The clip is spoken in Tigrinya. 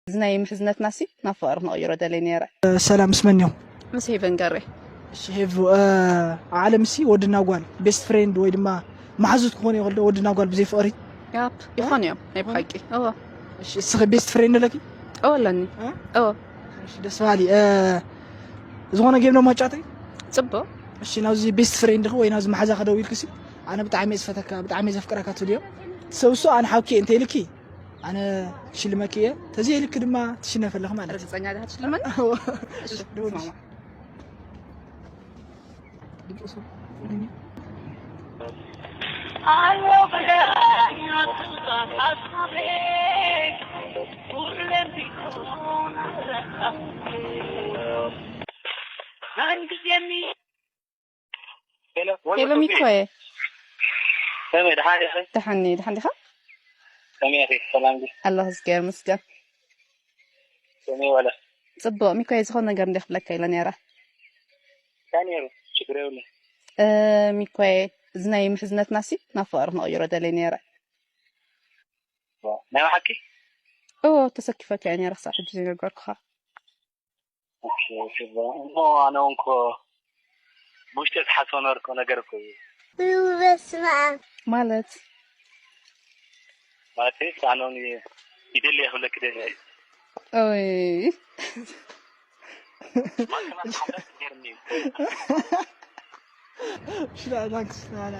እዚ ናይ ምሕዝነትና ሲ ናብ ፍቕሪ ክንቕይሮ ደልየ ነይረ። ሰላም፣ ምስ መን እዮም? ምስ ሄቨን ገሬ። እሺ ሄቭ፣ ኣብ ዓለም ሲ ወድና ጓል ቤስት ፍሬንድ ወይ ድማ መሓዙት ክኾኑ ይኽእል ዶ? ወድና ጓል ብዘይ ፍቕሪ? ያፕ ይኾኑ እዮም ናይ ብሓቂ። እዎ እሺ፣ እስኺ ቤስት ፍሬንድ ኣለኪ? እዎ ኣለኒ። እ? እዎ እሺ፣ ደስ በሃሊ። እ፣ ዝኾነ ጌም ዶ ማጫወተይ? ጽቡቕ። እሺ፣ ናብዚ ቤስት ፍሬንድኺ ወይ ናብዚ መሓዛኺ ደዊልኪ ሲ ኣነ ብጣዕሚ እየ ዝፈተካ፣ ብጣዕሚ እየ ዘፍቅረካ ትብልዮ። ሰብ እሱ ኣነ ሓውኪ እንተ ኢልኪ ኣነ ክሽልመኪ እየ። ተዘይ ኢልኪ ድማ ትሽነፊ ኣለኺ ማለት እዩ። ርግጸኛ ዲኻ ትሽልመኒ? እዎ። እሺ ደውልሽ። ስማማ። ሄሎ ሄሎ ሚኮየ። ከመይ ደሓን ኢኺ? ደሓን ደሓን ዲኻ? ከመይ ኢኺ? ሰላም ዲ? ኣለኹ እዝግሄር ይመስገን። ከመይ ዋለ? ጽቡቕ ሚኮየ፣ ዝኾነ ነገር እንደ ክብለካ ኢለ ነይረ። እንታይ ነይሩ? ችግር የብሉን። እ፣ ሚኮየ፣ እዚ ናይ ምሕዝነትና ሲ ናብ ፍቕሪ ክንቕይሮ ደልየ ነይረ። ናይ ብሓቂ? እዎ ተሰኪፈካ እየ ነይረ ክሳብ ሕጂ ዘይነገርኩኻ። ኦኬ፣ ጽቡቕ። እሞ ኣነ እውን እኮ ብውሽጢ ዝሓስቦ ነበርኩ ነገር እኮ እዩ። በስመ ኣብ ማለት ማለት ኣነ እውን ይደሊ ክብለኪ ደሊ ኦይ ማለት ሓዳስ ገርኒ ሽላ ታንክስ ናና